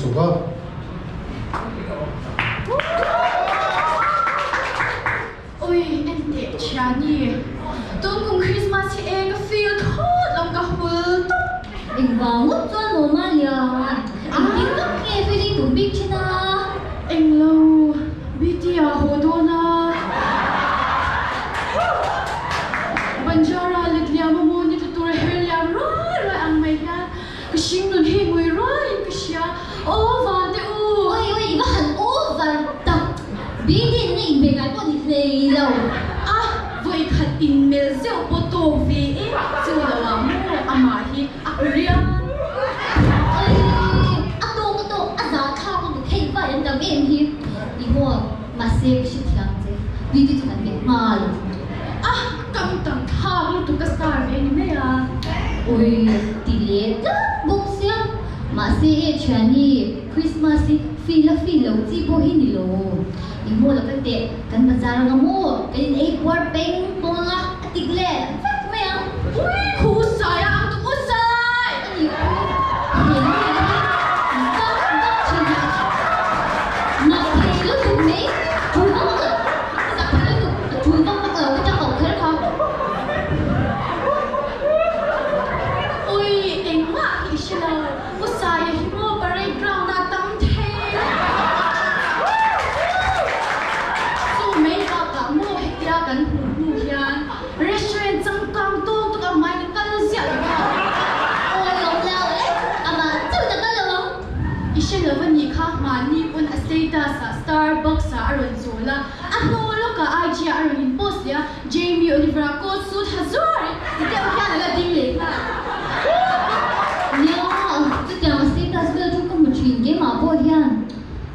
chhuk a. Oi, en teh thiani. Tun kum Christmas hi e ka feel thawt lo ka hul tawp. Engvang ngawt chuan maw Malian? Engtin vak nge feeling tum bik thin a? Englo, BT ah haw dawn a. Banjara letliam a maw ni tla tur her liam ruai ruai ang mai hian ka hring nun hi ngui ruaiin ka hria. Aw van teh u! Oi oi, i va han over tak! BT nena inbe ngai pawh ni hlei lo. A vawikhat inmelh zeuh pawh tawk ve e, chu lo ah maw amah hi a rian. Oi, a tawk a tawk, a zah thlak a hmu theih vai an tam em hi. I maw, mahse ka hrethiam che, BT chu kan be nghal. A kam tam thlak lutuk ka star ve ni mai a. Oi, ti leh tlat bawk sia, mahse e thiani, Christmas hi feel a feel lo chi pawh hi ni lo. I maw lo ka teh, kan bazar anga maw, kan in ei puar peng pawng anga a tik leh vek mai ang. Ui khu sai a ang tuk u sai! A ni khu, he nu hi vak vak thin a, ngak thei lutuk mai, tul vak vak lo, zak thei lutuk, a tul vak vak lo ka tang loh kher kha. Ui engmah hi i hre lo. U Saia hi maw parade ground ah tam thei Chu mai bakah maw hetia kan hmuh hnu hian restaurant changkang tawk tawk ah mai ka kal ziah lo a. Awi awm lo e, amah chu ta kal lo ang. I hre lo a nih kha mahni pawn a status ah Starbucks ah a rawn chawl a, a hnu lawkah IG ah a rawn in post leh a, Jamie Oliver a coat suit ha zuar i ti deuh hian a la ding leh nghal. Nia, chutiang a status vel chu ka hmu thin keimah pawh hian.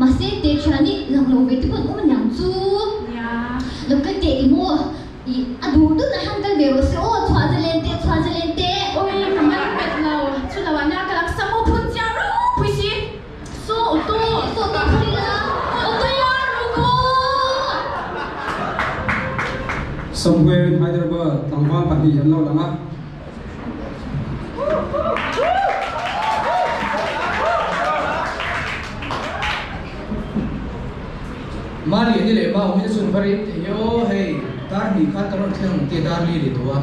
Mahse teh thian i lang lo ve te pawn awm aniang chu. Nia. Lo kal teh i maw? I a duh dun ah hian kal ve rawh se aw, chhuah zalen teh, chhuah zalen teh. Oi, ka man pet lo. Chu lo ah nia ka lang sam aw phun chiang ropui si. Saw tu saw tu pui la tu ruku. Somewhere in Hyderabad tlangval pahnih an lo lang a. Mali ani leh mau hi chun va rei thei aw hei dar hnih khan ka rawn thleng ang tia dar li ri tawh a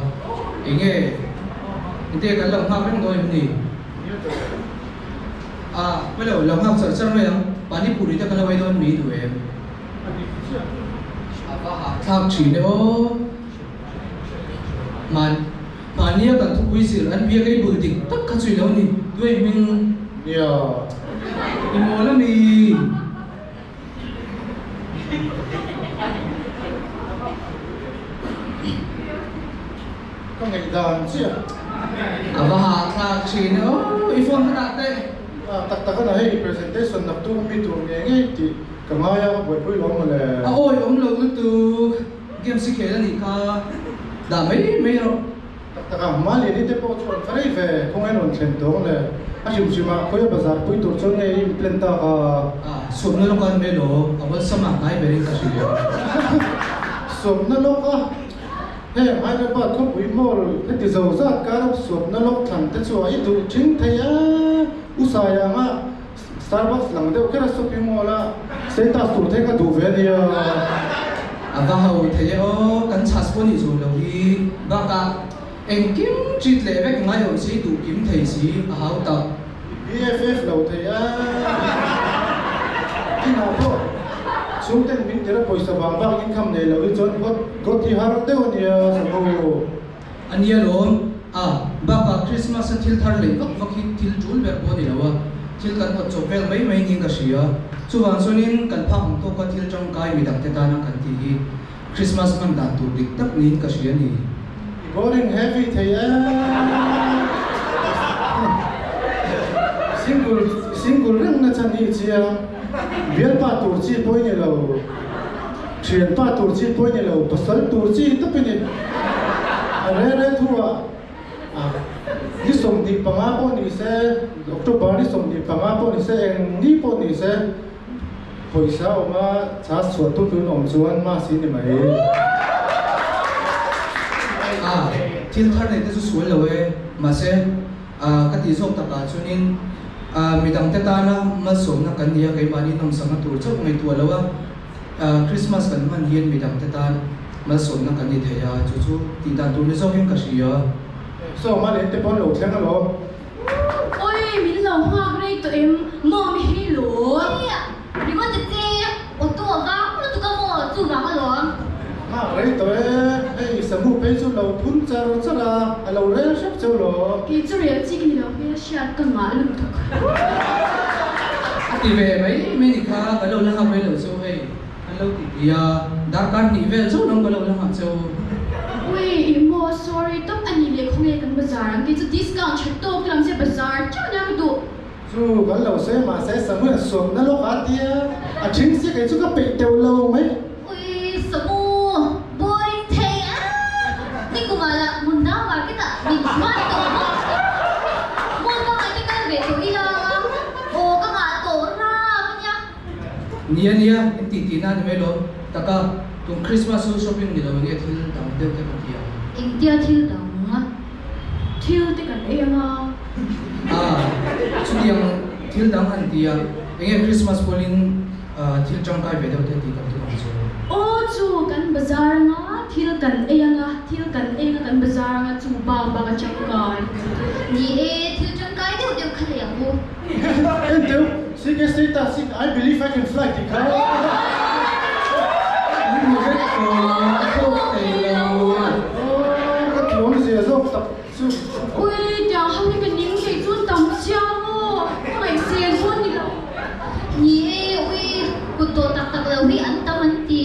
enge engte kan lo nghak reng dawn em ni? A, pawilo, lo nghak char char mai ang, pani puri te kan lo ei dawn mi duh em? A va hahthlak thin e aw. Hman, hmania kan thupui zir an biak ei bul dik tak kha chu i lo ni, tuai hming? Nia. I mawl a mi? Ka ngaihdan chiah. A va hahthlak thin e aw, i phone kha dah teh. A tak tak a hei presentation nak tu mi tur ngei ngei tih ka ngai a, ka buaipui lo mawle. A awi awm lo lutuk, games i khel a nih kha, dah mai mai rawh. Tak tak a, Maliani te pawh chuan ka rei ve, khawngaih rawn thlen tawng le, a hrim hrim ah khawi a bazar pui tur chuan nge i inplan tak a? A, sawmna lawk a ni lo, a awlsam a hnai berin ka hria. Sawmna lawk a? Heng Hyderabad khawpui mall heti zo zat kar sawmna lawk thlan te chu a i duh thin thei a, U Saia anga Starbucks lang deuh kher a shopping mall a status tur thei kha duh ve a nia. A va ho thei e aw, kan chhas pawh nih zual lo hi. Bakah engkim treat leh vek ngai awm si, duh kim thei si, a hau tak. BFF lo thei a, inah pawh chhungten min tir a pawisa vang bak income nei lo hi chuan got got hi har deuh a nia Samu. A nia lawm, a, bakah Christmas a thil thar lei vak vak hi thil tul ber pawh a ni lo a, thil kan awt chawp vel mai mai niin ka hria. Chuvang chuanin kan phak ang tawka thil tangkai midangte tana kan tih hi Christmas hman dan tur dik tak niin ka hria a ni. I boring heavy thei em? Single single reng na chan hi i chiang. Bialpa tur chi pawh i ni lo. Thianpa tur chi pawh i ni lo, pasal tur chi tawp i ni. A re re thu ah ni 25 pawh ni se, October ni 25 pawh ni se, eng ni pawh ni se, pawisa awm a chhas chhuah tu tun awm chuan mass i ni mai. A, thil thar nei te chu sual lo e, mahse ka tih zawk takah chuanin. Midangte tana malsawmna kan ni a, keimahni nawmsakna tur chauh ngaihtuah lo a, Krismas kan hman hian midangte tan malsawmna kan ni thei a, chu chu tih dan tur ni zawkin ka hria. Saw ma leh te pawn lo thleng alawm. Oi, min lo nghak rei tawh em? Mawm i hi lo. Nia, ringawt ta che, auto a vang lutuk a maw, chu vang alawm. Nghak rei tawh e, hei Samu phei chu lo phun char char a, a lo rel hrep cheu lo. Kei chu rel chik ni lo hmel hriat ka ngah lutuk. A ti ve mai mai ni kha, ka lo la nghak rei lo cheu hei. An lo ti ti a, darkar hnih vel chauh lam ka lo la nghah cheu. Ui, i maw sorry tawp a ni leh khawnge kan bazar ang kei chu discount tha tawk te lam che bazar teuh nia ka duh. Chu kan lo sawi mahse Samuel sawmna lawk a tia a thing si kei chu ka peih teuh lo mai. Ui Samu, boring thei a, nikumah lah Munda market ah min hruai tawh bawk. Mall pangngai te kal ve tawh ila, aw ka ngah tawh rap a nia. Nia nia, in tih tihna a ni mai lo. Taka, tun Christmas chu shopping ni lo enge thil dang deuh te kan ti ang. Engtia thil dang a? Thil te kan ei anga. Ah, chutiang thil dang han ti a, enge Christmas pawlin thil tangkai ve deuh te tih kan tum ang chu. Aw chu kan bazar anga, thil kan ei anga, thil kan ei anga kan bazar anga chu bak bak a tangkai. Ni e, thil tangkai deuh deuh kha lei ang u. En teu, CK status hi I believe I can fly tih kha. An hmu vek tawh, a thlawk thei lo. Aww, ka thiam zia zawk tak chu. Ui, tiang ho hi ka ning thei chu tam chiang aw, ka ngaihsel pawh ni lo. Ni e, ui, kut tawh tak tak lo hi an tam an ti,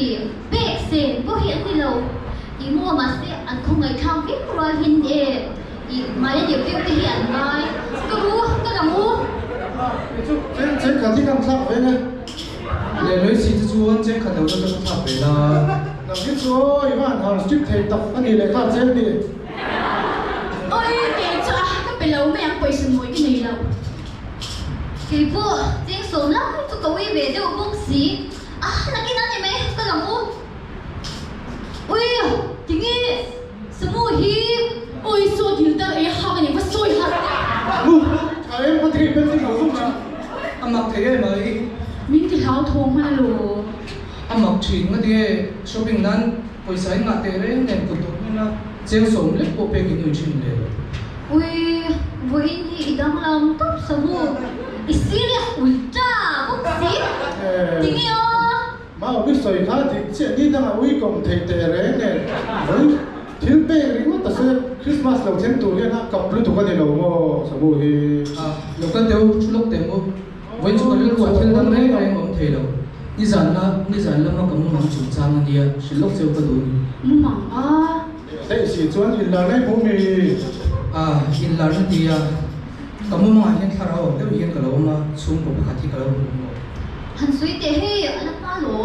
pek sen pawh hi an ni lo. I maw mahse an khawngaihthlak viau rual hin e. I hmai a deuh deuh te hi an ngai. Ka ru, ka lang u. Kei chu cheng cheng khat hi kan thlak ve nge. Leh lawih si te chuan cheng khat lo deuh te ka thlak ve la. Nang hi chu aw i van han strict thei tak a ni leh kha cheng ni. Oi kei chu a ka pe lo mai ang pawisa nawi ka nei lo. Kei pawh cheng sawm lai chu ka ui ve deuh bawk si. A nakin a ni mai ka lang u. Ui tinge Samu hi Ui saw thil tak ei hak a ni va sawi harh teh. Nu tha em ka thei pen thing lo zung thin. A mak thei em mai. Min ti hlau thawng hman alo. A mak thin nga tinge shopping nan pawisa in ngah teh reng nen kut dawt hmuna cheng sawm lek pawh pek in ui thin le. Ui vawiin hi i danglam tawp Samu i serious ultra bawk si tinge aw. Mau mi sawi kha dik chiah ni dangah ui kawm thei teh reng nen vawi thil pek ringawt a sawi a, Christmas lo thleng tur hian a kap lutuk a ni lo maw Samu hi? A, lo kal teh u, thu lawk teh maw? Vawiin chu ka rilruah thil dang reng reng a awm thei lo. Nizan la, nizan lama ka mumang chungchang a nia, hrilh lawk cheu ka duh a ni. Mumang a? Hei si chuan inlar mai hmu mi? A, inlar na tia, ka mumangah hian thlarau ang deuh hian ka lo awm a, chhungkaw pakhat hi ka lo hmu maw? Han sawi teh hei a la hma lo.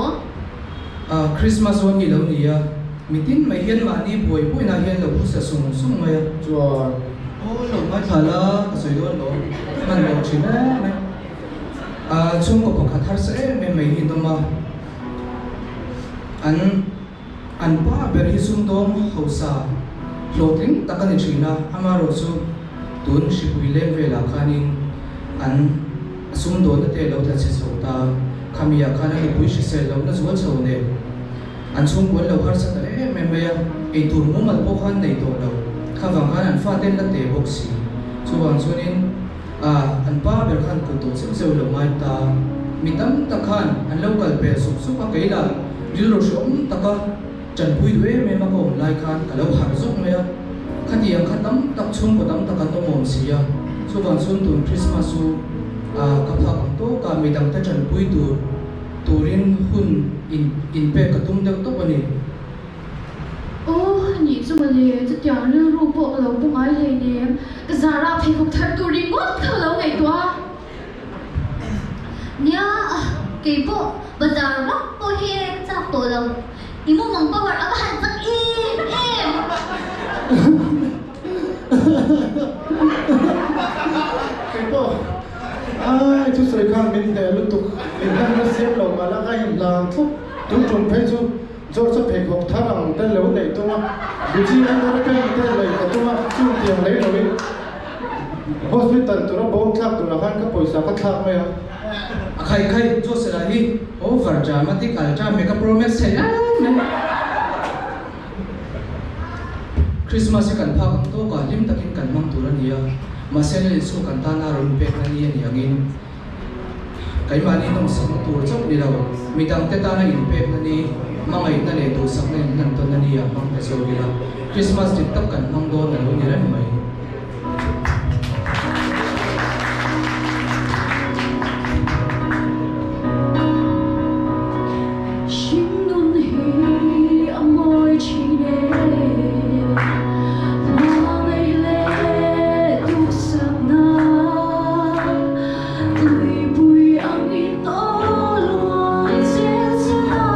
A Christmas awn hi lo ni a, mitin mai hian mahni buai buainah hian lo phusa sung sung mai a. Chuan. Aw lo ngaithla la, ka sawi dawn lo, hman lo thin em em. A chhungkaw pakhat harsa em em mai hi an awm a, an an pa ber hi sumdawng hausa hlawhtling tak a ni thin a, amaherawhchu tun hripui leng velah khanin an A sumdawnna te lo tla chhe chho ta. Khami ah khan a nupui hrisel lohna zual chho nen an chhungkuan lo harsa ta em em mai a, eitur mumal pawh khan nei tawh lo. Kha vang khan an fate an la te bawk si. Chuvang chuanin ah an pa ber khan kut tawh cheuh cheuh lo ngai ta. Mi tam tak khan an lo kal pel sup sup a, kei lah rilru hreawm taka tanpui duh em em a ka awm lai khan ka lo harh zawk mai a. Khatiang kha tam tak chhungkaw tam tak an awm awm si a, chuvang chuan tun Christmas chu ka phak ang tawk a, midangte tanpui tur turin hun in inpek ka tum deuh tawp a ni. Aw, anih chu mawle, chutiang rilru pawh ka lo pu ngai hleinem, ka zara pheikhawk thar tur ringawt kha ka lo ngaihtuah a. Nia, keipawh bazar vak pawh hi ka chak tawh lo. I mumang power a va han chak em em! Keipawh, ai thusawi khan min hneh lutuk, in hlan na siam lo mah la ka inhlan thlawp. Tun tum phei chu George a pheikhawk thar ang te lo neih tum a, Gucci underpant te lei ka tum a, chutiang lei loin. Hospital tura bawm thlak turah khan ka pawisa ka thlak mai a. A khai khai Josela hi over dramatic ultra mega pro max thei em mai. Christmas hi kan phak ang tawk a, hlim takin kan hmang tur a ni a, mahse Lal Isua kan tana rawn pekna ni a ni angin keimahni nawmsakna tur chauh ni lo, midangte tana inpekna ni, hmangaihna leh duhsakna inhlantawnna ni ah hmang ta zawk ila, Christmas dik tak kan hmang dawn a lo ni reng mai. Hringnun hi a mawi thin e, hmangaih leh duhsakna tuipui angin aw luang zel zel a.